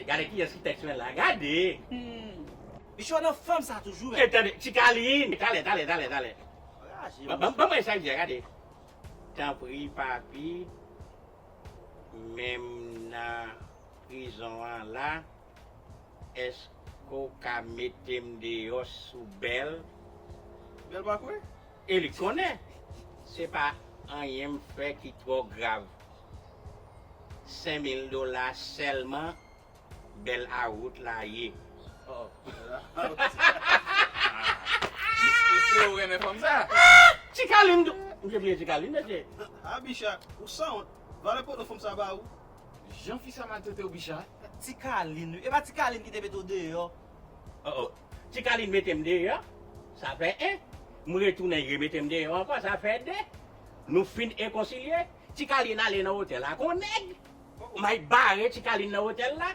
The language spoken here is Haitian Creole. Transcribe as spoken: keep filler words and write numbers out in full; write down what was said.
Gade kiyès ki tèks mwen la. Gade. Bichon nan fanm sa toujou. E tande, Ti Kalin. Talè, talè, talè, talè. Ban ban mwen sa di a, gade. Tanpri, papi, menm nan prizon an la, èske w ka mete m deyò sou bèl? Bèl pa kwe? E li konnen se pa anyen m fè ki twò grav. Senk mil dola sèlman, bèl a wout la ye. Mesye, ou renmen fanm sa? Ti Kalin tou. M te bliye Ti Kalin, mesye. A Bicha, ou sanwont. Valè pòno fanm sa ba ou. Jan fi sa maltrete w, Bicha. Ti Kalin, wi. E pa Ti Kalin ki te mete w deyò. Oh, oh. Ti Kalin mete m deyò. Sa fè en. M retounen, y remete m deyò ankò. Sa fè de. Nou fin rekonsilye. Ti Kalin ale nan otèl la kon nèg. M al bare Ti Kalin nan otèl la.